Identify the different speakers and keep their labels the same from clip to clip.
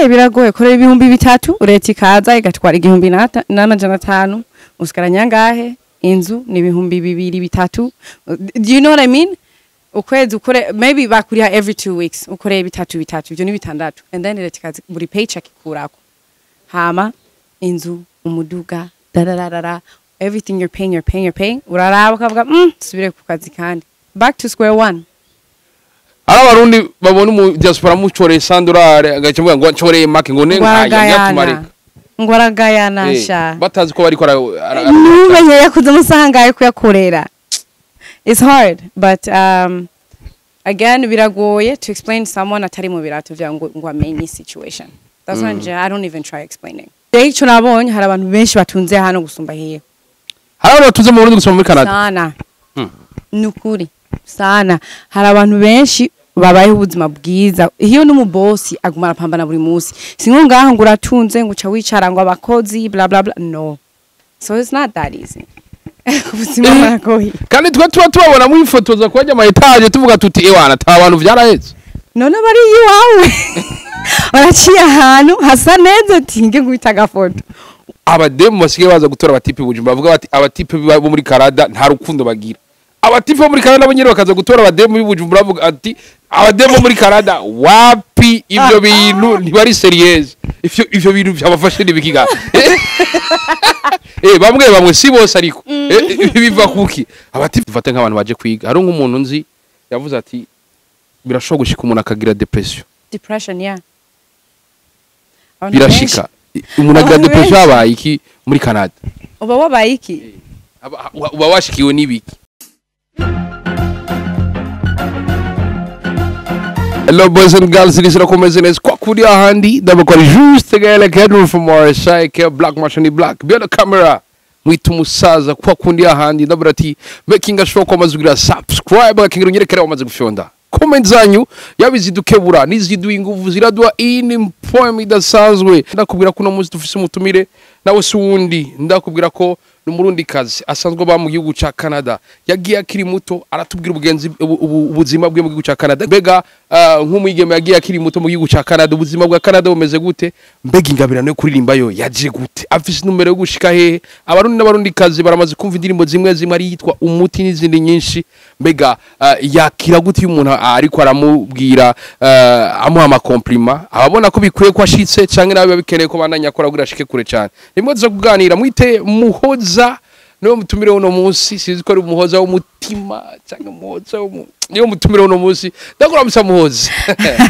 Speaker 1: Biragoye korera 3000, leta ikaza igatwara 1500, usigaranya ngahe? Inzu ni 2000 3. Do you know what I mean? Ukwezi ukore maybe bakuriha every 2 weeks, ukoreye bitatu bitatu, ivyo ni bitandatu, and then leta ikaza buri paycheck ikurako. Hama inzu, umuduga, da, everything you're paying, you're paying, you're paying. Uraraba ukavuga subire ku kazi kandi. Back to square one.
Speaker 2: Ari abarundi babona umu diaspora mucoreye $100 agaca avuga ngo ncoreye make ngo ne nkaya
Speaker 1: ngo aragayana sha,
Speaker 2: batazi ko bariko
Speaker 1: numenye yakuze umusangaye kuyakorera. It's hard, but again biragoye to explain someone atari mu birato vya ngo amenye situation. That's why I don't even try explaining. Ico nabonye hari abantu benshi batunze hano gusumba hiyo.
Speaker 2: Hari abantu batunze mu Burundi gusumba muri Canada.
Speaker 1: Sana. Nukuri sana hari abantu benshi babayeho ubuzima bwiza. Iyo n'umubosi aguma arapambana buri munsi, sinko ngaho ngo uratunze ngo uca wicara ngo abakozi bla bla bla, no. So it's not that easy. Ubuzima buragoye.
Speaker 2: Kandi twe tuba tubabona mwifotoza kwajya ama etage tuvuga tuti ewana ta abantu vyaraheze.
Speaker 1: None bari iwawe baraciye ahantu hasa neza ati nge guhita agafoto.
Speaker 2: Abademu basigaye baza gutora abatipe Bujumbura bavuga bati abatipe bo muri Canada nta rukundo bagira. Abatipe bo muri Canada bo nyene bakaza gutora abademu b'Ibujumbura bavuga ati abademu muri Canada wapi, ivyo bintu ntibari serious, ivyo bintu byabafashe nibikiga. Bamwe bamwe si bose ariko biva kuki abatipe bafate nk'abantu baje kwiga. Hari nk'umuntu nzi yavuze ati birashobora gushika umuntu akagira depression.
Speaker 1: Depression, yeah.
Speaker 2: Birashika umuntu agira depression yabaye iki muri Canada?
Speaker 1: Uba wabaye iki?
Speaker 2: Uba washikiwe n'ibiki? Hello boys and girls, this is Rakomeze Neza kwa kuri ahandi ndabakora juste gale Kedru from RSI ke Black Machine Black behind the camera mwita umusaza kwa kundi ahandi ndabura ati making sure ko amaze kugira subscribe akakingira unyerekere wamaze gufyonda comment zanyu yabizidukebura niziduha inguvu ziraduha in poem idasanzwe. Ndakubwira ko no munsi dufise umutumire nawe si wundi, ndakubwira ko numurundi kazi asanzwe ba mu gihugu ca Canada, yagiye akiri muto aratubwira ubugenzi ubuzima bwe mu gihugu ca Canada. Mbega nk'umwigeme yagiye akiri muto mu gihugu ca Canada, ubuzima bwa Canada bumeze gute? Mbega ingabirano yo kuririmba yo yaje gute? Afise numero yo gushika hehe? Abarundi n'abarundi kazi baramaze kumva indirimbo zimwe zimwe ari yitwa umuti n'izindi nyinshi. Mbega yakira gute umuntu ariko aramubwira amuha ama compliment, ababona ko bikwiye ko ashitse canke nawe bikeneye ko bandanya akora kugira ashike kure cyane. Nimwe tuza kuganira mwite Muhoza niwe mutumire uno munsi, sinzi ko ari Umuhoza w'umutima cyangwa Umuhoza niwe mutumire uno munsi. Ndakora musa Muhoza.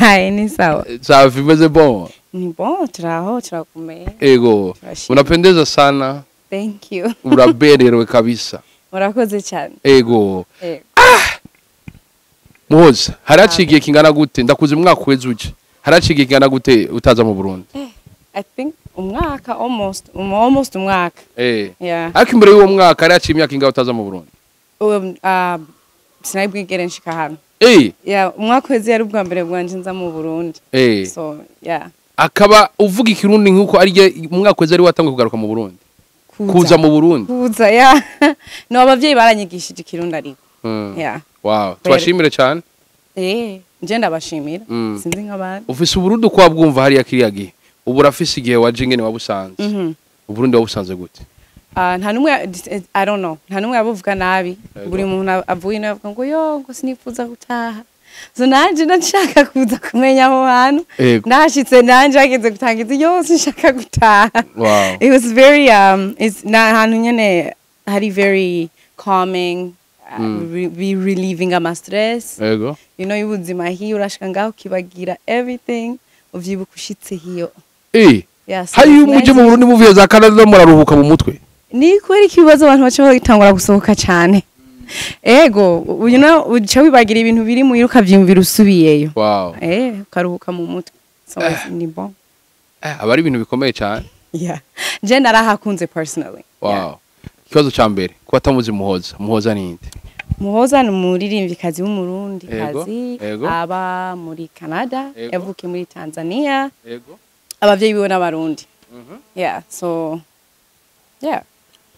Speaker 1: Hai, ni sawa.
Speaker 2: Safi, meze bon.
Speaker 1: Ni bon, turaho turakomeye.
Speaker 2: Ego. Unapendeza sana.
Speaker 1: Thank you.
Speaker 2: Uraberewe kabisa.
Speaker 1: Murakoze cyane.
Speaker 2: Ego.
Speaker 1: Ego.
Speaker 2: Muhoza, haracigiye kingana gute? Ndakuze umwaka weze uje. Haracigiye kingana gute utaza mu Burundi?
Speaker 1: I think umwaka almost umwaka. Yeah.
Speaker 2: Ariko imbere y'uwo mwaka haraciye imyaka ingahe utaza mu Burundi?
Speaker 1: Sinabwigere nshika hano. Yeah, umwaka weze yari ubwa mbere bwanje nza mu Burundi. So, yeah.
Speaker 2: Akaba uvuga ikirundi nkuko ari umwaka weze ari watangiye kugaruka mu Burundi. Kuza mu Burundi.
Speaker 1: Kuza, yeah. No, abavyeyi baranyigishije ikirundi ariko. Yeah.
Speaker 2: Wow, tubashimire cyane.
Speaker 1: Nje ndabashimira. Sinzi nk'abandi.
Speaker 2: Ufise Uburundi kwa bwumva hariya kiriya gihe. Ubu urafise igihe waje ingene wabusanze. Uburundi wabusanze gute?
Speaker 1: Nta numwe, I don't know. Nta numwe abuvuga nabi. Buri muntu avuye nawe avuga ngo yo ngo sinifuza gutaha. So nanje ndashaka kuza kumenya aho hantu. Ndashitse nanje ageze gutangiza yo sinshaka gutaha.
Speaker 2: Wow.
Speaker 1: It was very it's na hantu nyene hari very calming. Be relieving ama stress.
Speaker 2: Ego.
Speaker 1: You know ubuzima hiyo urashika ngaho kibagira everything uvyibuka ushitse hiyo. Yes.
Speaker 2: Hari umuje mu Burundi muvuye za Canada muraruhuka mu mutwe.
Speaker 1: Ni kweri ikibazo abantu baca bagitangura gusohoka cyane. Ego, you know uca wibagira ibintu biri mu iruka vyumvira usubiyeyo.
Speaker 2: Wow.
Speaker 1: Ukaruhuka mu mutwe. So ni bon.
Speaker 2: Abari ibintu bikomeye cyane.
Speaker 1: Yeah. Je narahakunze personally.
Speaker 2: Wow. Yeah. Ikibazo ca mbere kuba atamuzi Muhoza. Muhoza ni nde?
Speaker 1: Muhoza ni umuririmvikazi w'umurundi kazi aba muri Canada, yavukiye muri Tanzania.
Speaker 2: Ego.
Speaker 1: Abavyeyi biwe n'abarundi. Yeah, so yeah.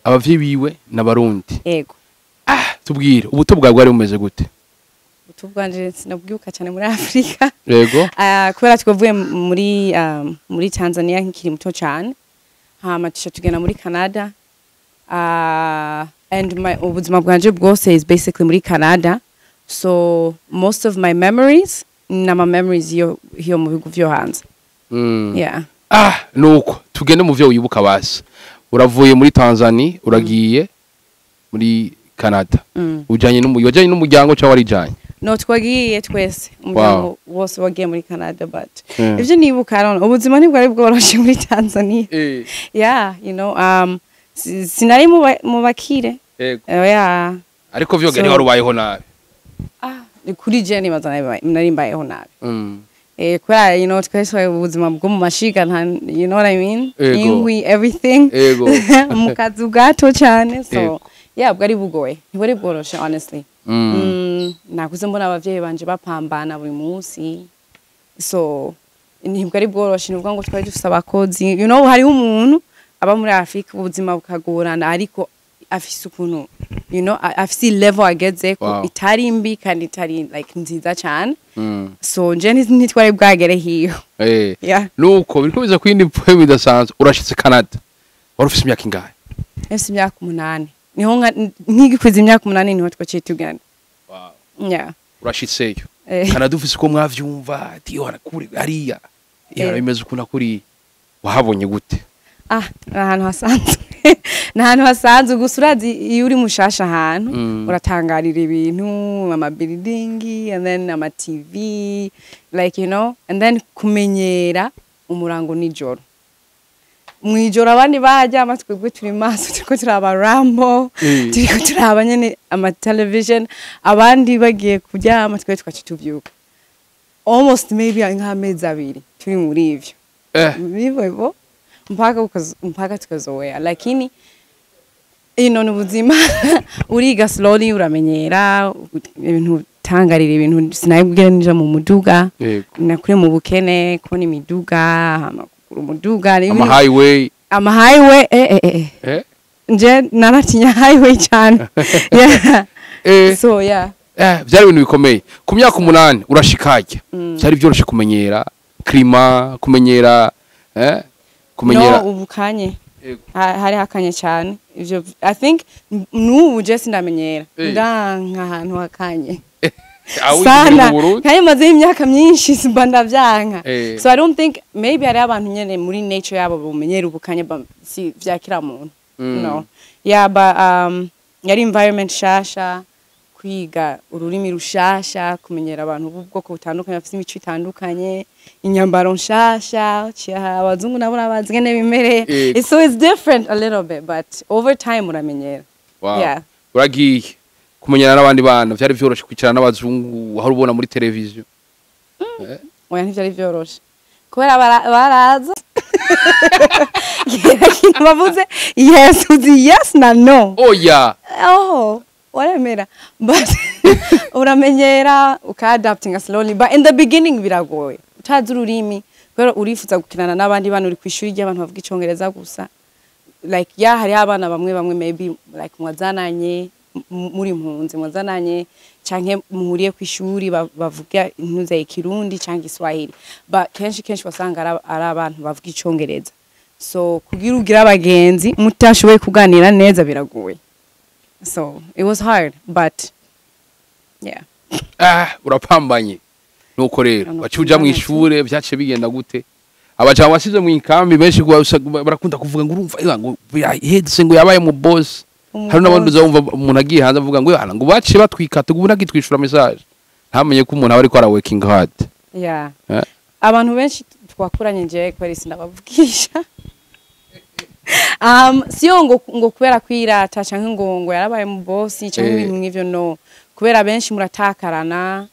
Speaker 2: Abavyeyi biwe n'abarundi.
Speaker 1: Ego.
Speaker 2: Tubwire ubuto bwawe bwari bumeze gute?
Speaker 1: Ubuto bwanje sinabwibuka cyane muri Afrika. Kubera twavuye muri Tanzania nkikiri muto cyane, hama tuca tugenda muri Canada, and my ubuzima bwanje bwose is basically muri Canada, so most of my memories nama memories yo mu bihugu vyo hanze. Yeah.
Speaker 2: Ah, nuko tugende mu vyo wibuka basi. Uravuye muri Tanzania, uragiye muri Canada. Ujanye wajanye n'umuryango cyangwa warijanye?
Speaker 1: No, twagiye twese, umuryango wose wagiye muri Canada, but ivyo nibuka, I don't know, ubuzima ntibwari bworoshe muri Tanzania. Yeah, sinari mu bakire. Yeah.
Speaker 2: Ariko vyogere wari ubayeho nabi?
Speaker 1: Ah, ni kuri je nibaza nari mbayeho nabi. Kubera twese twari ubuzima bwo mu mashiga, nta, you know what I mean?
Speaker 2: Ego.
Speaker 1: Inkwi, everything. Mu kazu gato cyane, so yeah, bwari bugoye, ntibwari bworoshe, honestly. Nakuze mbona abavyeyi banje bapambana buri munsi, so ntibwari bworoshe. Ni ngo twari dufise abakozi. Hariho umuntu aba muri Afrika ubuzima bukagorana, ariko afise ukuntu afise level agezeko itari mbi kandi itari like nziza cyane. So nje ntitwari bwagere hiyo. Yeah.
Speaker 2: Nuko biriko biza kuyindi poem idasanzwe. Urashitse Canada, wari ufise imyaka ingahe?
Speaker 1: Mfise imyaka 8, niho nkigikwiza imyaka 8 niho twaciye tugenda. Yeah.
Speaker 2: Urashitseyo.
Speaker 1: Eh.
Speaker 2: Canada ufise uko mwavyumva ati yo harakure hariya, bimeze ukuntu akuriye, wahabonye gute?
Speaker 1: Ah, ni ahantu hasanzwe, ni ahantu hasanzwe, gusa urazi iyo uri mushasha ahantu uratangarira ibintu, ama building and then ama TV, like and then kumenyera umurango nijoro. Mwijoro abandi baryama, twebwe turi maso, turiko turaba Rambo, turiko turaba nyene ama television. Abandi bagiye kuryama, twebwe twaca tuvyuka. Almost maybe nk'amezi 2 turi muri ivyo hivyo hivyo mpaka tukazoea, lakini ni ubuzima, uriga slowly, uramenyera ibintu, tangarira ibintu. Sinabwira nija mu muduga. Nakuriye mu bukene, kubona imiduga, hama kugura umuduga ni
Speaker 2: Ama highway.
Speaker 1: Ama highway, eh. Nje naratinya highway cyane, yeah. So yeah.
Speaker 2: Byari ibintu bikomeye. Ku myaka 8 urashikajya, byari byoroshe kumenyera climat, kumenyera kumenyera?
Speaker 1: No, ubukanye. Hari hakanye cyane. Ivyo I think n'ubu je sindamenyera. Ndanka ahantu hakanye
Speaker 2: Aho
Speaker 1: sana.
Speaker 2: mu Burundi?
Speaker 1: Kandi maze imyaka myinshi mba ndavyanka. So I don't think, maybe hari abantu nyene muri nature yabo bumenyera ubukanye, si vyakira muntu. No, yeah, but yari environment shasha, kwiga ururimi rushasha, kumenyera abantu b'ubwoko butandukanye bafite imico itandukanye, inyambaro nshasha, abazungu nabo urabazi ngene bimereye. So it's different a little bit, but over time uramenyera. Yeah.
Speaker 2: Uragiye kumenyana n'abandi bana, byari byoroshe kwicarana n'abazungu aho ubona muri televiziyo?
Speaker 1: Oya, ntivyari vyoroshe kubera baraza kira kintu bavuze yes, uzi yes na no.
Speaker 2: Oya.
Speaker 1: Oh, waremera, but uramenyera, ukaadaptinga slowly, but in the beginning biragoye utazi ururimi, kubera urifuza gukinana n'abandi bana, uri kw'ishuri ry'abantu bavuga Icongereza gusa. Like, yeah, hariho abana bamwe bamwe maybe like mwazananye muri impunzi, mwazananye canke muhuriye kw'ishuri bavuga intuze Ikirundi canke Igiswahili, but kenshi kenshi wasanga ari abantu bavuga Icongereza, so kugira ugire abagenzi mutashoboye kuganira neza biragoye. So it was hard, but yeah.
Speaker 2: Ah, urapambanye. Nuko rero waciye uja mw'ishure, vyaciye bigenda gute? Abajama wasize mu ikambi benshi barakunda kuvuga ngo urumva ngo yahetse, ngo yabaye mu boss. Hari n'abandi uzumva umuntu agiye hanze avuga ngo yana ngo baciye batwikata, ubu nagitwishura message, ntamenye ko umuntu aba ariko ara working hard.
Speaker 1: Yeah. Abantu benshi twakuranye nje kweri sinabavugisha, siyo ngo kubera kwirata canke ngo yarabaye mu boss canke ibintu nk'ivyo, no. Kubera benshi muratakarana,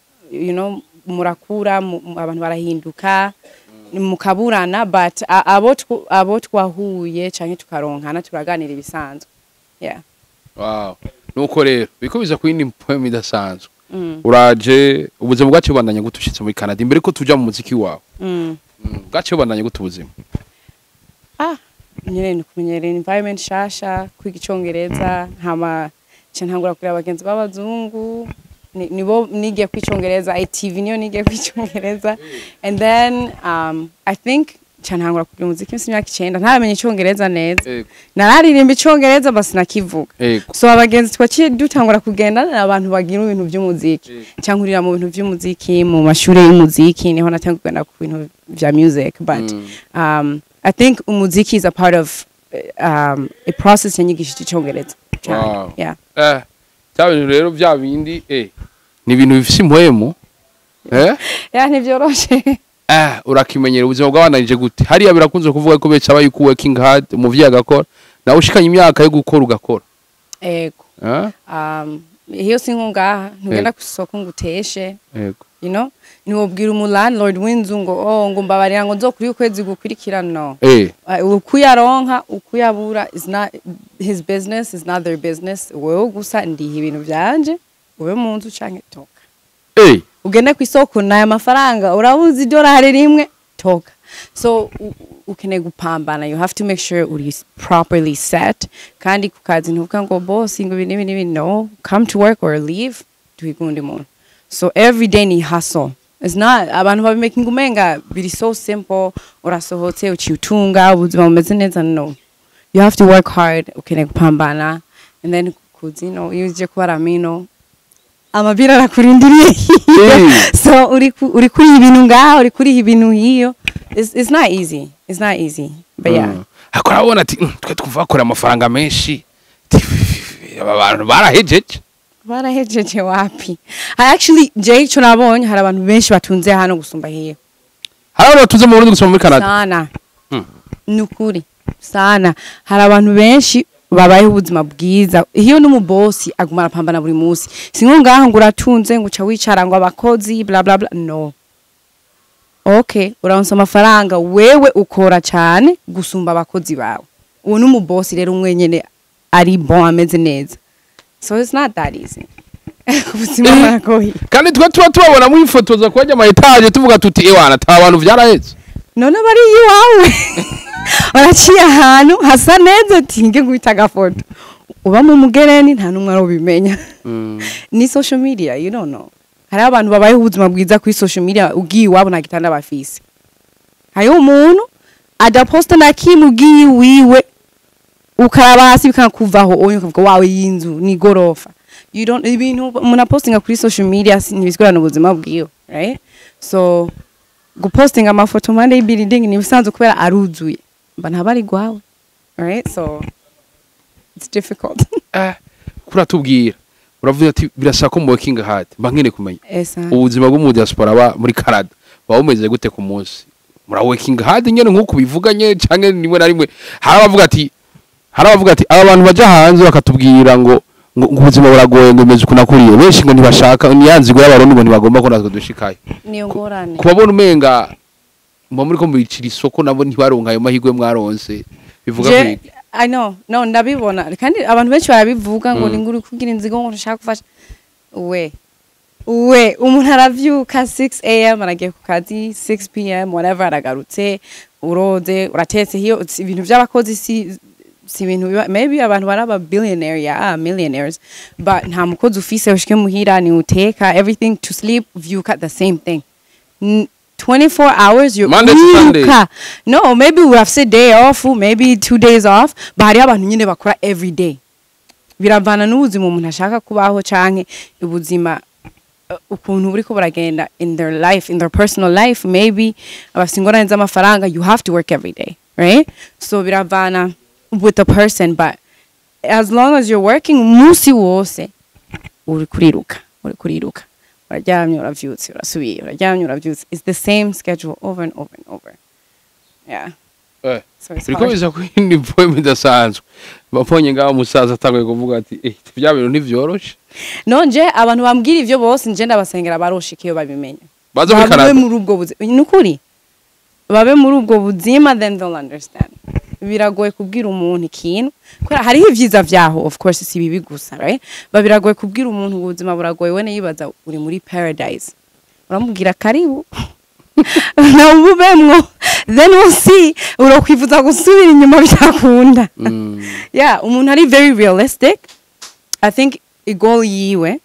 Speaker 1: murakura, abantu barahinduka, mukaburana, but abo twahuye canke tukaronkana turaganira ibisanzwe, yeah.
Speaker 2: Wow, nuko rero biko biza ku yindi poem idasanzwe. Uraje, ubuzima bwacu bubandanya gute ushitse muri Canada, imbere ko tuja mu muziki wawe? Bwacu bubandanya gute ubuzima?
Speaker 1: Ah, nyene ni kumenyera environment shasha, kwiga Icongereza, hama nca ntangura kureba abagenzi b'abazungu. Nibo nigiye kwicongereza, ITV niyo nigiye kwicongereza. And then I think ntangura kugira umuziki mfise imyaka 9, ntaramenya icongereza neza. Nararirimba icongereza basi nakivuga. So abagenzi twaciye dutangura kugenda, abantu bagira ibintu by'umuziki, cyangwa mu bintu by'umuziki, mu mashuri y'umuziki, niho natangiye kugenda ku bintu vya music. But I think umuziki is a part of a process yanyigishije icongereza cyane. Yeah.
Speaker 2: Bya bintu rero, bya bindi, ni ibintu bifise impwemu, eh.
Speaker 1: Yeah, ntivyoroshe.
Speaker 2: Urakimenyera. Ubuzima bwabandanije gute hariya? Birakunze kuvuga ko benshi aba yuko working hard, umuvyeyi agakora, nawe ushikanye imyaka yo gukora ugakora.
Speaker 1: Ego.
Speaker 2: Eh?
Speaker 1: Iyo si nko ngaha, ntugenda ku isoko ngo uteshe. Niwobwira umu landlord w'inzu ngo "Oh," ngo "mbabarira," ngo "nzokuri ukwezi gukurikira." No. Ukuyaronka ukuyabura is not his business, is not their business. Wewe gusa ndiha ibintu vyanje, ube mu nzu canke toka. Ugende ku isoko n'aya mafaranga, urabuze idolari rimwe, toka. So ukeneye gupambana. You have to make sure uri properly set. Kandi ku kazi ntuvuga ngo "Boss," ngo ibi n'ibi n'ibi. No, come to work or leave, duhiga undi muntu. So every day ni hustle. It's not, abantu babimakinga umenga biri so simple, urasohotse uciye utunga ubuzima bumeze neza. No, you have to work hard, ukeneye gupambana. And then kuzino iyo uje kuba ramino, amabira arakurindiriye. So uri kuri ibintu ngaha, uri kuri ibintu hiyo. It's not easy, it's not easy, but yeah.
Speaker 2: Ariko urabona ati "Twe twumva bakora amafaranga menshi." Ati, "Aba bantu barahejeje."
Speaker 1: Barahejeje wapi? I actually, je ico nabonye, hari abantu benshi batunze hano gusumba hiyo.
Speaker 2: Hari abantu batunze mu Burundi gusumba muri Canada?
Speaker 1: Sana. Nukuri sana, hari abantu benshi babayeho ubuzima bwiza iyo n'umubosi aguma arapambana buri munsi. Si nko ngaha ngo uratunze ngo uca wicara ngo abakozi bla bla bla. No, okay, uraronsa amafaranga, wewe ukora cyane gusumba abakozi bawe. Uwo n'umubosi rero umwe nyene ari bon, ameze neza. So it's not that easy, ubuzima buragoye.
Speaker 2: Kandi twe tuba tubabona mwifotoza kwajya ama étage, tuvuga tuti "Ewana, ata bantu vyaraheze."
Speaker 1: None bari iwawe, baraciye ahantu hasa neza, ati nge guhita agafoto, uba mu mugereni, nta n'umwe arubimenya. Ni social media, you don't know. Hariho abantu babayeho ubuzima bwiza kuri social media, ugiye iwabo nta gitanda bafise. Hariho umuntu adaposta na kimwe, ugiye iwiwe ukaraba hasi bikakuvaho, oyo ukavuga wawe y'inzu ni gorofa. You don't, ibintu umuntu apostinga kuri social media ntibisigurana ubuzima bwiwe, right? So gupostinga amafoto mpande y'ibuilding ni ibisanzwe kubera aruzuye, mba ntabari gwawe, right? So it's difficult.
Speaker 2: Kuratubwira, uravuga ati birasaba ko mu working hard. Mba nkeneye kumenya
Speaker 1: Esa.
Speaker 2: ubuzima bwo mu diaspora ba muri Canada buba bumeze gute ku munsi? Mura working hard nyene nk'uko bivuganye, canke rimwe na rimwe hari abavuga ati aba bantu baja hanze bakatubwira ngo ubuzima buragoye, ngo bimeze uku nakuriye, benshi ngo ntibashaka niyanzigo y'Abarundi, ngo ntibagomba ko natwe dushikayo.
Speaker 1: Niyo ngorane.
Speaker 2: Kubabona umenga muba muri ko mubicira isoko, nabo ntibaronka ayo mahirwe mwaronse, bivuga kwiki?
Speaker 1: I know, no, ndabibona kandi abantu benshi barabivuga ngo ni nguri kugira inzigo, ngo nshaka gufasha. We umuntu aravyuka 6 am, aragiye ku kazi 6 p.m., whatever, aragarutse, uroze, uratetse hiyo. Ibintu by'abakozi si ibintu biba. Maybe abantu bari aba billionaire, yeah, millionaires, but nta mukozi ufise. Ushike muhira ni uteka everything, to sleep, vyuka the same thing. 24 hours you're
Speaker 2: Monday to Sunday.
Speaker 1: Wiruka. No, maybe we have said day off, maybe 2 days off, but hariho abantu nyine bakora every day. Biravana n'ubuzima umuntu ashaka kubaho canke ubuzima ukuntu buriko buragenda in their life, in their personal life. Maybe abafite ingorane z'amafaranga, you have to work every day, right? So biravana with the person, but as long as you're working umunsi wose, uri kuriruka, uri kuriruka, uraryamye, uravyutse, urasubiye, uraryamye, uravyutse. It's the same schedule over and over and over, yeah. So it's
Speaker 2: Biriko
Speaker 1: hard.
Speaker 2: biza ku yindi poem idasanzwe. Mbonye ngaho umusaza atanguye kuvuga ati "Bya bintu ntivyoroshe."
Speaker 1: No, nje abantu bambwira ivyo bose, nje ndabasengera baroshika iyo babimenya.
Speaker 2: Baze muri
Speaker 1: Babe
Speaker 2: Canada.
Speaker 1: muri ubwo buzima, nukuri babe muri ubwo buzima, then they'll understand. Biragoye kubwira umuntu ikintu kubera hariho ivyiza vyaho, of course, si bibi gusa, right? But biragoye kubwira umuntu ubuzima buragoye, wene yibaza uri muri paradise. Uramubwira "Karibu nawe ububemwo," then we'll see. Urokwifuza gusubira inyuma byakunda. Yeah, umuntu ari very realistic, I think igoal yiwe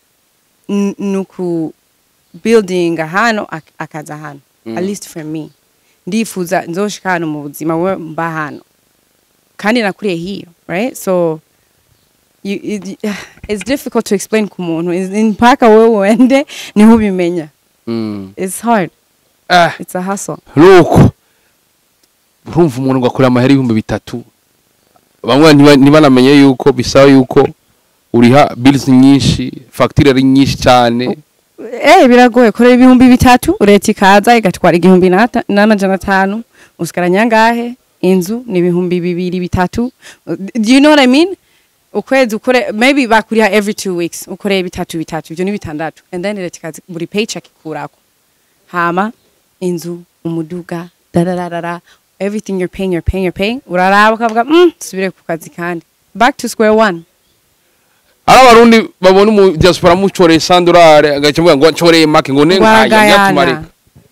Speaker 1: ni Nuku building hano akaza hano. At least for me, ndifuza nzoshika hano mu buzima we mba hano kandi nakuriye hiyo, right? So it's difficult to explain ku muntu. Mpaka wewe wende niho ubimenya. It's hard. It's a hustle.
Speaker 2: Nuko urumva umuntu ngo akora amahera 3000, bamwe ntibanamenye yuko bisaba yuko uriha bills nyinshi, facture ari nyinshi cyane.
Speaker 1: Biragoye korera 3000, leta ikaza igatwara 1500, usigaranye angahe? Inzu ni 2000, 3000. Do you know what I mean? Ukwezi ukore, maybe bakuriha every 2 weeks, ukoreye bitatu bitatu, ivyo ni bitandatu, and then leta ikaza buri paycheck ikurako. Hama inzu, umuduga, dararara, everything you're paying, you're paying, you're paying. Uraraba ukavuga, subire ku kazi kandi, back to square one.
Speaker 2: Ari Abarundi babona umu diaspora mucoreye sandurare, agaca avuga ngo ncoreye make, ngo ne
Speaker 1: Ngo
Speaker 2: nkaya
Speaker 1: aragayana.
Speaker 2: Yatumarika.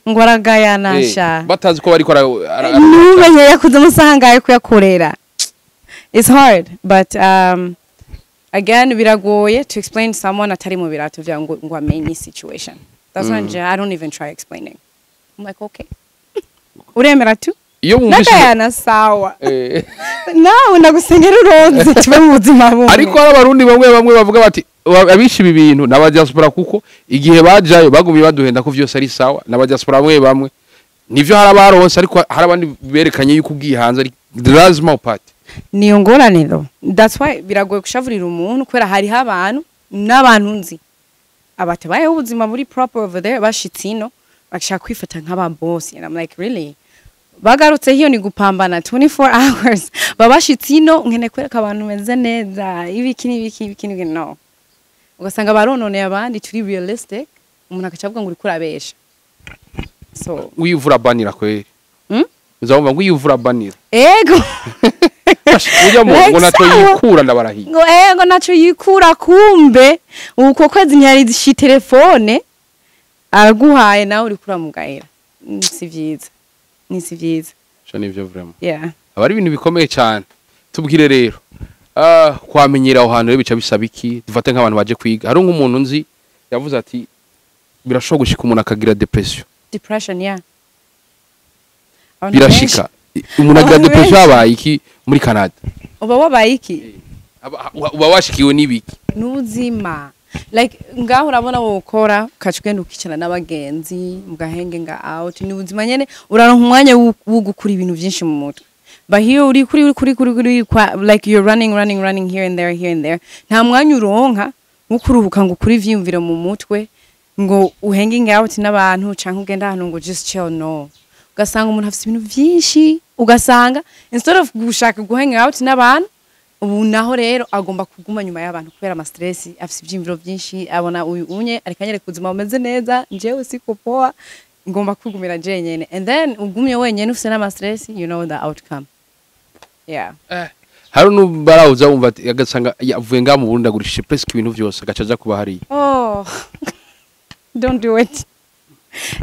Speaker 1: Ngo aragayana. Sha.
Speaker 2: Batazi ko bariko
Speaker 1: Ntumenye yakuze amasaha angahe kuyakorera. It's hard, but again, biragoye to explain someone atari mu birato vyawe ngo amenye situation. That's why I don't even try explaining. I'm like, "Okay, uremera tu."
Speaker 2: Iyo wumvise
Speaker 1: Nagayana, sawa. Nawe ndagusengera uronze tube mu buzima bumwe.
Speaker 2: Ariko hari Abarundi bamwe bamwe bavuga bati abishe ibi bintu n'aba diaspora, kuko igihe bajayo bagumye baduhenda ko vyose ari sawa. N'aba diaspora bamwe bamwe nivyo, hari abaronse, ariko hari abandi berekanye yuko ugiye hanze ari lazima upate.
Speaker 1: Niyo ngorane though. That's why biragoye kushavurira umuntu, kubera hariho abantu n'abantu nzi abatabayeho ubuzima buri proper over there, bashitse ino bashaka kwifata nk'aba boss, and I'm like, "Really?" Bagarutse hiyo ni gupambana 24 hours. Babashitse ino, nkene kwereka abantu meze neza, ibiki n'ibiki, ibiki n'ibiki. No, ugasanga barononeye abandi. Turi realistic, umuntu agaca avuga ngo uriko urabesha, so
Speaker 2: Wiyuvura banira kweri. Uzabumva ngo wiyuvura banira.
Speaker 1: Ego.
Speaker 2: Ujya mu ngo
Speaker 1: Like,
Speaker 2: nato
Speaker 1: sawa.
Speaker 2: yikura, ndabarahiye.
Speaker 1: Ngo ngo naco yikura, kumbe uko kwezi ntiyari telefone araguhaye, nawe uriko uramugayira. Si vyiza, ni si vyiza.
Speaker 2: Sho nivyo vraiment. Aba ari ibintu bikomeye cyane. Tubwire rero, kwamenyera aho hantu rero bica bisaba iki? Dufate nk'abantu baje kwiga, hari nk'umuntu nzi yavuze ati birashobora gushika umuntu akagira depression.
Speaker 1: Depression, yeah. Abantu
Speaker 2: Birashika umuntu agira
Speaker 1: Abantu
Speaker 2: depression.
Speaker 1: benshi.
Speaker 2: Habaye iki muri Canada?
Speaker 1: Uba wabaye iki?
Speaker 2: Uba washikiwe n'ibiki?
Speaker 1: N'ubuzima, like ngaho urabona wokora ukaca ugenda ukicara n'abagenzi mugahenge nga out. Ni ubuzima nyene, uraronka umwanya wo gukura ibintu vyinshi mu mutwe. But here uri kuri kuri kuri kuri like you're running, running, running here and there, here and there. Nta mwanya uronka wo kuruhuka ngo ukure ivyiyumviro mu mutwe, ngo uhanging out n'abantu canke ugenda ahantu ngo just chill. No, ugasanga umuntu afise ibintu vyinshi, ugasanga instead of gushaka guhang out n'abantu, ubu naho rero agomba kuguma nyuma y'abantu kubera ama stress, afise ivyiyumviro vyinshi, abona uyu unye ariko anyereka ubuzima bumeze neza, njyewe siko poa, ngomba kwigumira jenyene. And then ugumye wenyene ufise n'ama stress, you know the outcome, yeah.
Speaker 2: Hari n'ubarawuza wumva ati agasanga yavuye ngaha mu Burundi agurishije presque ibintu vyose, agaca aja kuba hariya.
Speaker 1: Oh, don't do it,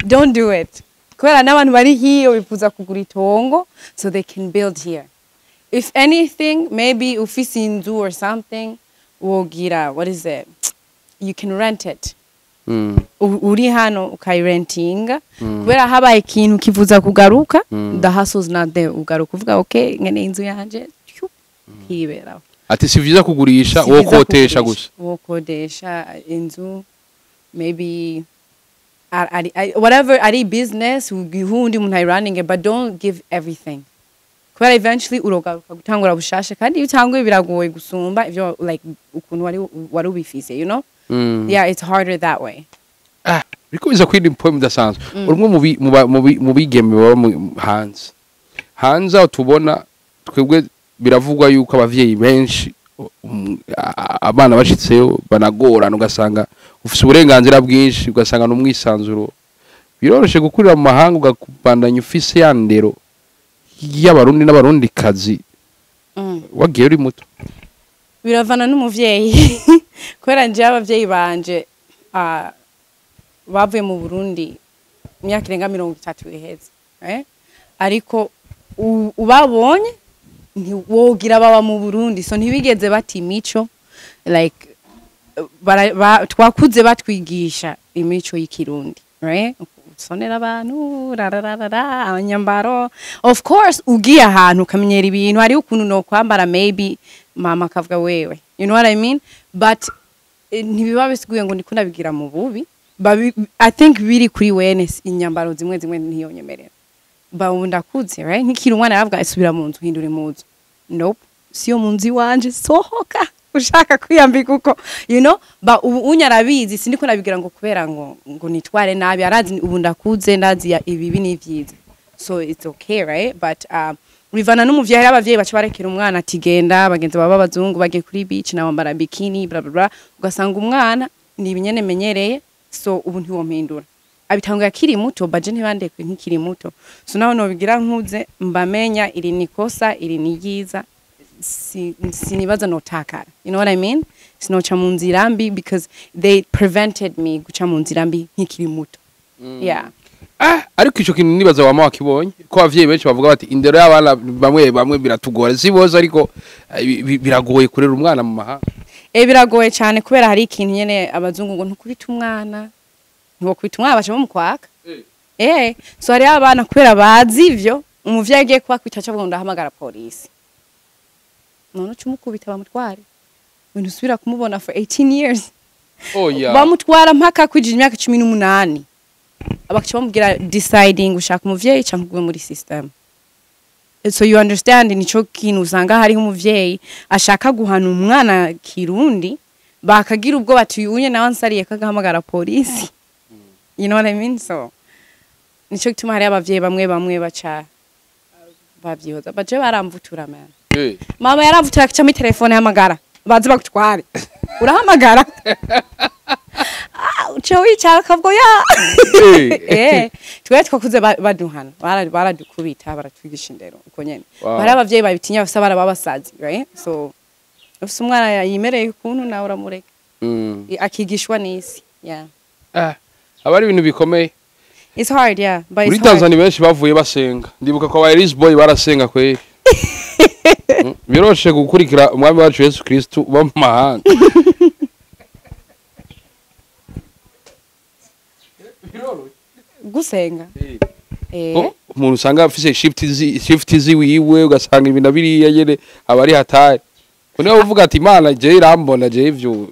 Speaker 1: don't do it, kubera n'abantu bari hiyo bifuza kugura itongo so they can build here. If anything, maybe ufise inzu or something, wogira, what is it, you can rent it. Uri hano ukayirentinga, kubera habaye ikintu kivuza kugaruka, the hustle is not there. Ugaruka uvuga, "Okay, ngene inzu yanje," kiberaho.
Speaker 2: Ati si vyiza kugurisha.
Speaker 1: Si vyiza
Speaker 2: Wokodesha
Speaker 1: kugurisha.
Speaker 2: gusa.
Speaker 1: Wokodesha inzu, maybe whatever ari business undi umuntu ayirunning, but don't give everything, kubera eventually urogaruka gutangura bushasha, kandi iyo utanguye biragoye gusumba ivyo, like ukuntu wari ubifise. Yeah, it's harder that way.
Speaker 2: Ah, biriko biza kwindi point idasanzwe. Urumwe mu bi- mu ba- mu bi- mu bigeme baba hanze hanze aho tubona twebwe, biravugwa yuko abavyeyi benshi abana bashitseyo banagorana, ugasanga ufise uburenganzira bwinshi, ugasanga n'umwisanzuro. Biroroshe gukurira mu mahanga ugakubandanya ufise ya ndero y'Abarundi n'Abarundikazi wagiye uri muto?
Speaker 1: Biravana n'umuvyeyi, kubera njewe abavyeyi banje bavuye mu Burundi imyaka irenga 30 iheze, eh? Ariko ubabonye ntiwogira baba mu Burundi, so ntibigeze bata imico, like Twakuze batwigisha imico y'ikirundi, right? Usonera abantu rararara abanyambaro. Of course ugiye ahantu ukamenyera ibintu, hariho ukuntu no kwambara, maybe mama akavuga wewe, you know what I mean? But ntibiba bisiguye ngo ndiko ndabigira mu bubi. I think biri kuri wene. Inyambaro zimwe zimwe ntiyonyemerera, ba ubu ndakuze, right? Nkikiri umwana yaravuga isubira mu nzu, hindura impuzu. Nope, siyo mu nzu iwanje, sohoka ushaka kwiyambika uko. Ba ubu unya arabizi, sindiko nabigira ngo kubera ngo nitware nabi. Arazi ubu ndakuze, ndazi ibibi n'ivyiza, so it's okay, right? But bivana n'umuvyeyi. Hari abavyeyi baca barekera umwana ati genda, bagenzi baba abazungu bagiye kuri beach, nawe wambara bikini, bla bla bla, ugasanga umwana ni ibinyene menyereye. So ubu ntiwompindura, abitanguye akiri muto, baje ntibandekwe nkikiri muto. So naho nobigira nkuze, mbamenya iri ni kosa, iri ni ryiza. Sinibaza notakara, you know what I mean? Sinoca mu nzira mbi because they prevented me guca mu nzira mbi nkikiri muto, yeah.
Speaker 2: Ah, ariko ico kintu nibaza wama wakibonye ko abavyeyi benshi bavuga bati indero y'abana bamwe bamwe biratugora, si bose ariko biragoye kurera umwana mu mahanga.
Speaker 1: Biragoye cyane kubera hari ikintu nyene abazungu ngo ntukubita umwana, ntiwokubita umwana, baca bamukwaka. So hariho abana kubera bazi ivyo, umuvyeyi agiye kubakubita aca avuga ngo ndahamagara polisi. None uca umukubita bamutware, ibintu usubira kumubona for 18 years.
Speaker 2: Oya.
Speaker 1: Bamutwara mpaka kwijira imyaka 18, bakaca bamubwira deciding ushaka umuvyeyi canke ugume muri system. So you understand, nico kintu usanga hariho umuvyeyi ashaka guhana umwana kirundi, bakagira ubwo bati unye nawe ansariye kagahamagara polisi, you know what I mean? So nico gituma hariho abavyeyi bamwe bamwe baca bavyihoza. Baje baramvutura, man. Mama yaramvutura akaca muri telefone hamagara baze bagutware, urahamagara. Ah, uca wicara akavuga ya. Twe twakuze baduhana, baradukubita, baratwigisha indero uko nyene. Hari abavyeyi babitinya, bafise abana babasazi, right? So ufise umwana yimereye ukuntu, nawe uramureka akigishwa n'isi, yeah.
Speaker 2: Ah, aba ari ibintu bikomeye.
Speaker 1: It's hard, yeah, but
Speaker 2: Muri
Speaker 1: it's hard.
Speaker 2: Tanzania benshi bavuye basenga. Ndibuka ko aba Elise Boy barasenga kweri. Biroshe gukurikira umwami wacu Yesu Kristu uba mu mahanga.
Speaker 1: Gusenga.
Speaker 2: Oh, umuntu usanga afise shift ziwiwe, ugasanga ibintu biriya nyene aba ari hatari. Niwe uvuga ati Imana je irambona je ivyo.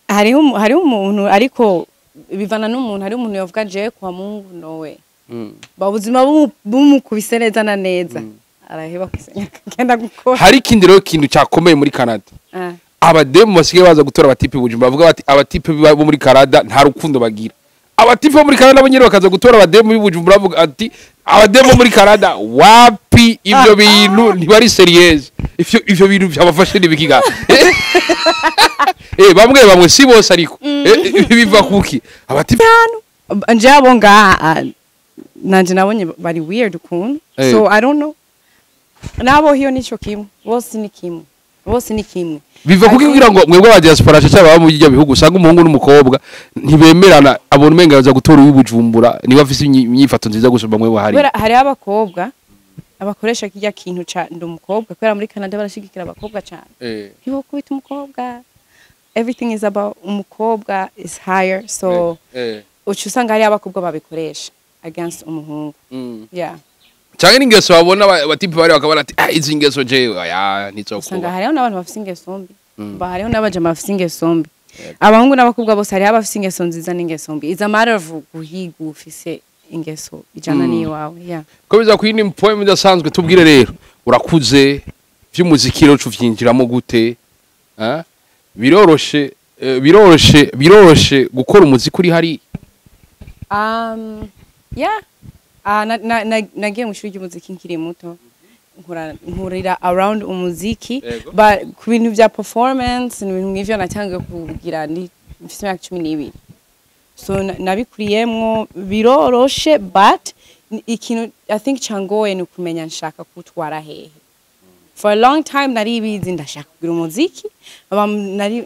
Speaker 1: Hariho umuntu, ariko bivana n'umuntu. Hariho umuntu yavuga je kwa Mungu nowe. Ba buzima bumukubise neza na neza, araheba kwisenya akagenda gukora.
Speaker 2: Hari ikindi rero kintu cyakomeye muri Canada. Abademu basigaye baza gutora abatipe Bujumbura, bavuga bati abatipe bo muri Canada nta rukundo bagira. Abatipe bo muri Canada nabo nyene bakaza gutora abademu b'i Bujumbura, bavuga ati abademu bo muri Canada wapi, ivyo bintu ntibari sérieux. Ivyo bintu byabafashe nibikiga. Bamwe bamwe, si bose ariko. Biva kuki abatipe?
Speaker 1: Nje abo ngaha nanje nabonye bari weird ukuntu. So I don't know, nabo hiyo nico kimwe, bose ni kimwe, bose ni kimwe.
Speaker 2: Biva kuki kugira ngo mwebwe aba diaspora cyangwa baba mu bijya bihugu usanga umuhungu n'umukobwa ntibemerana, abona umenga baza gutora uw'i Bujumbura niba afise inyifato nziza gusumba mwebwe hari?
Speaker 1: Kubera hariho abakobwa abakoresha kirya kintu ca ndi umukobwa, kubera muri Canada barashigikira abakobwa cyane. Ntibokubita umukobwa, everything is about umukobwa is higher, so uca usanga hariho abakobwa babikoresha against umuhungu, yeah.
Speaker 2: Cyangwa n'ingeso babona abatipe bari bakabona ati ah, izi ngeso jewe oya
Speaker 1: Usanga
Speaker 2: ntizokuba.
Speaker 1: Hariho n'abantu bafise ingeso mbi. Ba hariho n'abajama bafise ingeso mbi, abahungu n'abakobwa bose. Hariho abafise ingeso nziza n'ingeso mbi. It's a matter of guhiga ufise ingeso ijana n'iwawe, yeah.
Speaker 2: Komeza ku yindi poem idasanzwe. Tubwire rero, urakuze, vy'umuziki rero uvyinjiramo gute? Ah? Biroroshe gukora umuziki uri hari?
Speaker 1: Yeah. Nagiye mu ishuri ry'umuziki nkiri muto, nkurira around umuziki. But ku bintu vya performance ni ibintu nk'ivyo natangiye kugira ndi mfise imyaka 12, so nabikuriyemwo. Biroroshe, but ikintu I think cangoye ni ukumenya nshaka kutwara hehe. For a long time naribizi ndashaka kugira umuziki.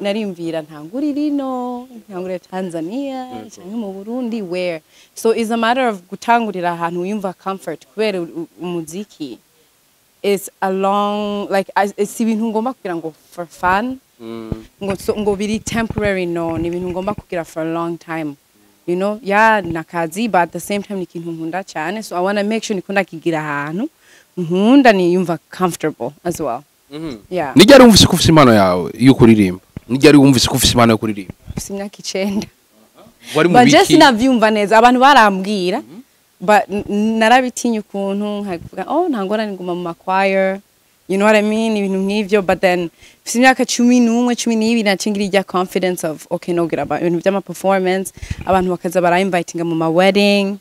Speaker 1: Narimvira ntangurira ino, ntangurira Tanzania cyangwa mu Burundi, where? So it's a matter of gutangurira ahantu wiyumva comfort, kubera umuziki is a long, like, it's ibintu ngomba kugira ngo for fun. Ngo so, ngo biri temporary. No, ni ibintu ngomba kugira for a long time. Yeah, nakazi, but at the same time ni ikintu nkunda cyane, so I want to make sure nikunda kigira ahantu nkunda, niyumva comfortable as well, yeah.
Speaker 2: Ni ryari wumvise ko ufise impano yawe yo kuririmba? Ni ryari wumvise ko ufise impano yo kuririmba?
Speaker 1: Mfise imyaka 9.
Speaker 2: Wari mu
Speaker 1: But je
Speaker 2: biki?
Speaker 1: Sinavyumva neza, abantu barambwira, but narabitinya ukuntu, nkavuga: "Oh, nta ngorane, nguma mu ma choir," you know what I mean, ibintu nk'ivyo. But then mfise imyaka 11, 12, nacingira irya confidence of, okay, nogira ibintu vy'ama performance, abantu bakaza bara-invitinga mu ma wedding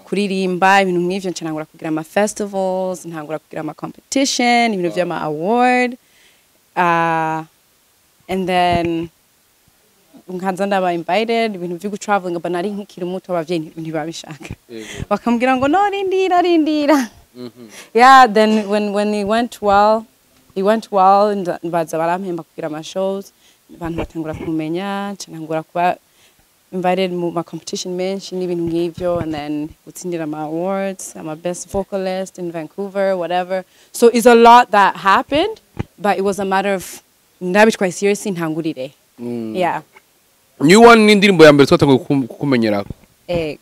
Speaker 1: kuririmba, ibintu nk'ivyo. Nca ntangura kugira ama festivals, ntangura kugira ama competition, ibintu vy'ama award, and then nkaza ndaba invited, ibintu vyo traveling, but nari nkikiri muto, abavyeyi ntibabishaka, bakambwira ngo: "No, rindira, rindira." Yeah, then when it went well, it went well, and baza barampemba kugira ama shows, abantu batangura kumenya, nca ntangura kuba invited mu ma competition menshi n'ibintu nk'ivyo, and then gutsindira ama awards, I'm a best vocalist in Vancouver, whatever. So it's a lot that happened, but it was a matter of ndabitwaye seriously, ntangurire, yeah.
Speaker 2: New One ni indirimbo ya mbere twatanguye kukumenyerako
Speaker 1: Ego.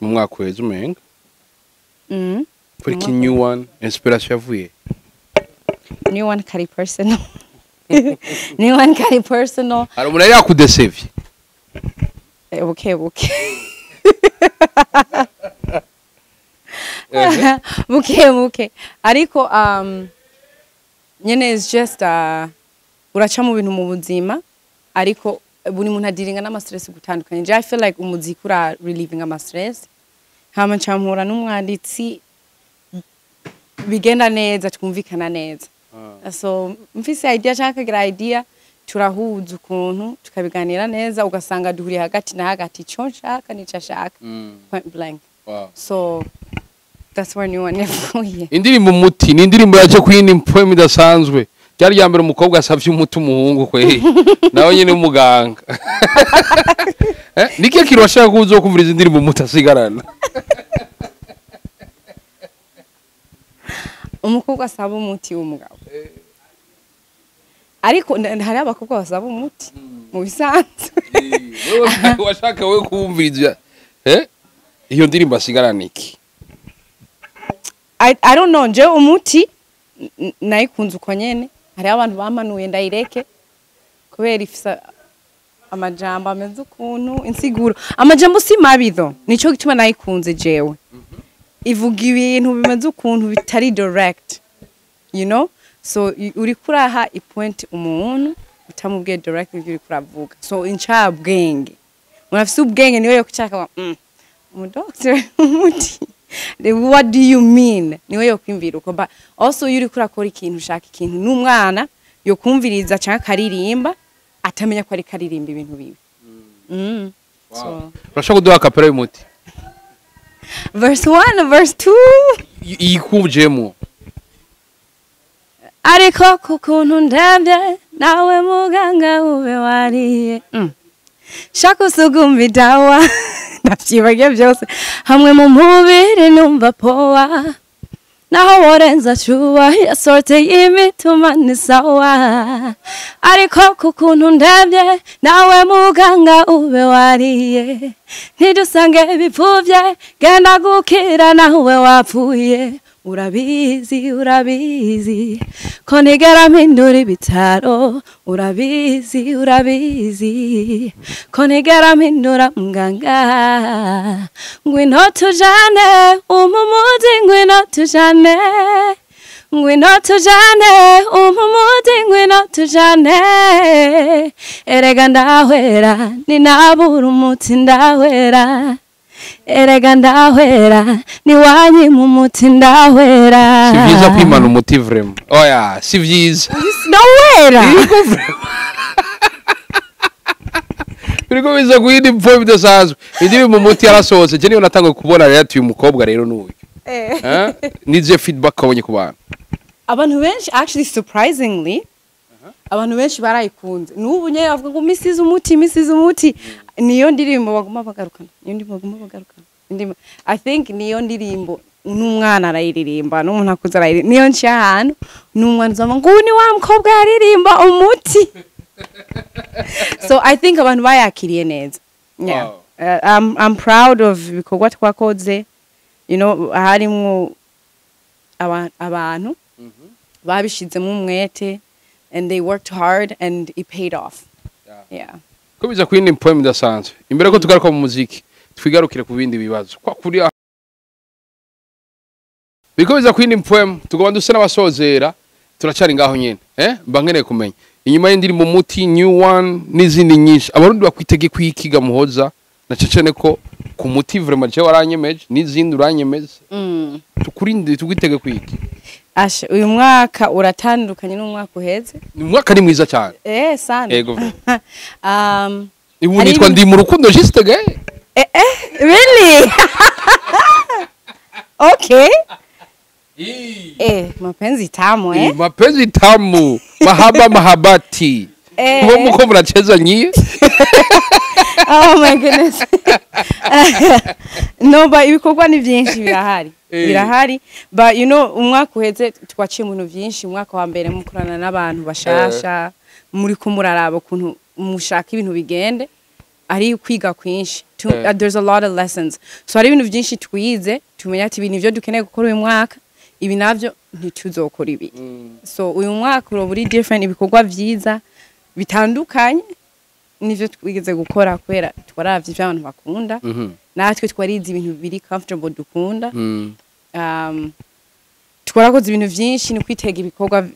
Speaker 2: mu mwaka uheze umenga. Kuri ki
Speaker 1: Mu mwaka-
Speaker 2: New One inspiration yavuye?
Speaker 1: New One kari personal, New One kari personal.
Speaker 2: Hari umuntu yari yakudesevye?
Speaker 1: Buke buke, buke buke, ariko nyene is just uraca mu bintu mu buzima, ariko buri muntu adiringa n'ama stress gutandukanye. Je, I feel like umuziki ura relieving ama stress, hama nca mpura n'umwanditsi bigenda neza, twumvikana neza. So mfise idea canke akagira idea, turahuza ukuntu tukabiganira neza, ugasanga duhuriye hagati na hagati, ico nshaka nico ashaka, point blank. So that's where New One yavuye.
Speaker 2: Indirimbo Umuti ni indirimbo yaje ku yindi poem idasanzwe. Ryari rya mbere umukobwa asavye umuti umuhungu kwe nawe nyine w'umuganga. Ni kihe kintu washaka ko uzokumviriza indirimbo Umuti asigarana?
Speaker 1: Umukobwa asaba umuti w'umugabo, ariko hariho abakobwa basaba umuti mu bisanzwe.
Speaker 2: Wewe washaka wewe kumviriza iyo ndirimbo asigarana iki?
Speaker 1: I don't know, jewe Umuti nayikunze uko nyene. Hariho abantu bamanuye ndayireke kubera ifise amajambo ameze ukuntu, insiguro, amajambo si mabi though, nico gituma nayikunze jewe. Ivuga ibintu bimeze ukuntu bitari direct, so uriko uraha i point umuntu utamubwiye direct ibyo uriko uravuga. So incabwenge, umuntu afise ubwenge niwe yokucaka umu doctor, umuti, what do you mean? Niwe yokwimvira uko. But also iyo uriko urakora ikintu, ushaka ikintu n'umwana yokumviriza canke akaririmba atamenya ko ariko aririmba ibintu bibi. So
Speaker 2: Urashobora kuduha acapella y'Umuti?
Speaker 1: Verse 1, verse 2?
Speaker 2: Iyikujemo.
Speaker 1: Ariko kukuntu ndemvye, nawe muganga ube wariye. Shaka usugumba idawa, ndavyibagiye byose hamwe mu mubiri, numva poa naho worenza cuba yasorte y'imituma ni sawa. Ariko kukuntu ndemvye, nawe muganga ube wariye, ntidusange bipfuvye, genda gukira nawe wapfuye. Urabizi, urabizi ko ntigera mpindura ibitaro, urabizi, urabizi ko ntigera mpindura muganga. Ngwino tujane umumuzi, ngwino tujane, ngwino tujane umumuzi, ngwino tujane. Erega ndahwera ninabura umuti, ndahwera, erega ndahwera niwanyima umuti, ndahwera.
Speaker 2: Si vyiza kwimana umuti vraiment, oya, si vyiza.
Speaker 1: Ndahwera.
Speaker 2: Yego, vraiment. Biriko biza ku yindi poem idasanzwe. Indirimbo Umuti yarasohotse, je niyo natanguye kubona rero ati uyu mukobwa rero n'uyu. Nizihe feedback wabonye ku bantu?
Speaker 1: Abantu benshi, actually, surprisingly, abantu benshi barayikunze. N'ubu nyene bavuga ngo Mrs Umuti, Mrs Umuti, niyo ndirimbo baguma bagarukana, niyo ndirimbo baguma bagarukana. I think niyo ndirimbo n'umwana arayiririmba, n'umuntu akuze arayiririmba. Niyo nciye ahantu n'umwana uzama ngo uyu ni wa mukobwa yaririmba Umuti. So I think abantu bayakiriye neza, yeah.
Speaker 2: Wow.
Speaker 1: I'm proud of ibikorwa twakoze, harimwo abantu babishizemo umwete and they worked hard and it paid off, yeah.
Speaker 2: Ko biza kuyindi poem idasanzwe, imbere ko tugaruka mu muziki, twigarukire ku bindi bibazo kwa kuri biko biza kuyindi poem, tugomba duse n'abasozera, turacari ngaho nyene. Mba nkeneye kumenya inyuma y'indirimbo Umuti, New One n'izindi nyinshi, Abarundi bakwitege kwikiga Muhoza, na cecene ko ku Muti vraiment je waranyemeje, n'izindi uranyemeza. Tukurinde, tukwitege kwiki?
Speaker 1: Ashe, uyu mwaka uratandukanye n'umwaka uheze.
Speaker 2: Ni umwaka ni mwiza cyane.
Speaker 1: Eh, sana.
Speaker 2: Ego. Ubu
Speaker 1: Hari
Speaker 2: nitwa ndi mu rukundo juste gaye.
Speaker 1: Eh eh, really? Okay. Eh, mapenzi tamu, eh.
Speaker 2: Mapenzi tamu, mahaba mahabati. Mubo muko muracheza nyie.
Speaker 1: Oh my goodness. No, but ibikorwa ni byinshi, birahari. Birahari, but umwaka uheze twaciye mu bintu byinshi. Umwaka wa mbere mukorana n'abantu bashasha, muri ko muraraba ukuntu mushaka ibintu bigende, ari kwiga kwinshi. There's a lot of lessons, so hari ibintu byinshi twize, tumenya ati ibi nivyo dukeneye gukora uyu mwaka, ibi navyo ntituzokora ibi. So uyu mwaka uroba uri different, ibikorwa vyiza bitandukanye nivyo twigeze gukora, kubera twaravye ivyo abantu bakunda, natwe twarize ibintu biri comfortable dukunda. Twarakoze ibintu vyinshi, ni kwitega ibikorwa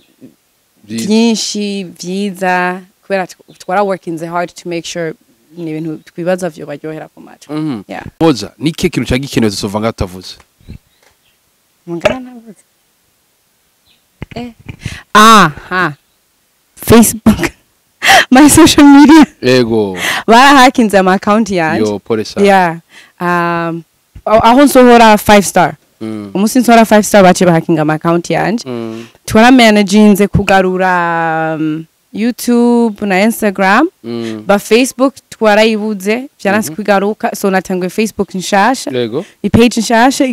Speaker 2: Vyiza.
Speaker 1: byinshi vyiza, kubera twara working hard to make sure ni ibintu twibaza vyo baryohera ku matwi. Yeah.
Speaker 2: Moza, ni ikihe kintu cagikenewe tuzova ngaho tutavuze?
Speaker 1: Mungana navuze aha Facebook, my social media. Barahakinze ama account yanje.
Speaker 2: Yo, pole sana.
Speaker 1: Yeah, aho nsohora 5 star, umunsi nsohora 5 star bace bahakinga ama account yanje. Twaramanaginze kugarura YouTube na Instagram, ba Facebook twarayibuze, vyaranse kwigaruka, so natanguye Facebook nshasha, ipage nshasha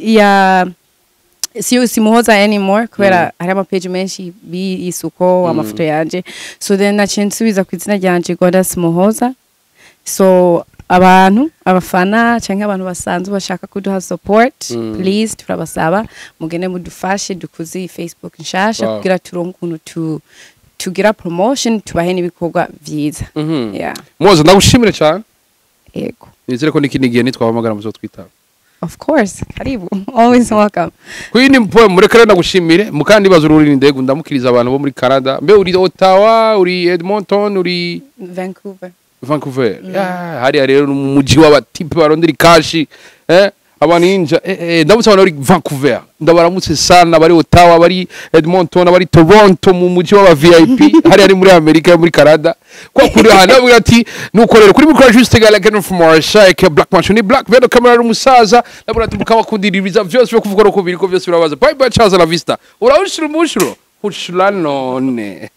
Speaker 1: ya si Muhoza anymore, kubera hari ama page menshi biyisuko amafoto yanje. So then naciye nsubiza ku izina ryanje, Goddess Muhoza. So abantu, abafana canke abantu basanzwe bashaka kuduha support, please, turabasaba mugende mudufashe dukuze iyi Facebook nshasha, kugira turonke ukuntu tugira promotion, tubahe n'ibikorwa vyiza. Yeah.
Speaker 2: Muhoza, ndagushimire cyane.
Speaker 1: Yego.
Speaker 2: Nizere ko n'ikindi gihe nitwahamagara muzotwitaba.
Speaker 1: Of course, karibu, always welcome.
Speaker 2: Kuri ni mpoe, mureke rero ndagushimire mukandi baza ururi ndego, ndamukiriza abantu bo muri Canada. Mbe uri Ottawa, uri Edmonton, uri
Speaker 1: Vancouver.
Speaker 2: Vancouver? Yeah, hariya rero ni mu muji w'abatipe barondera ikashi, abaninja. Ndamutse abantu bari Vancouver, ndabaramutse sana, bari Ottawa, bari Edmonton, bari Toronto, mu muji w'aba VIP hariya ari muri Amerika, muri Canada, kwa kuri hano bavuga ati nuko rero kuri micro juste gala Ken from Marsha ke Black Mansion Black Vedo camera ari umusaza, ndabona ati mukabakundiriza vyose byo kuvuga no kubiri ko byose birabaza. Bye bye, ciao, la vista. Urawushira umushuro hushura none.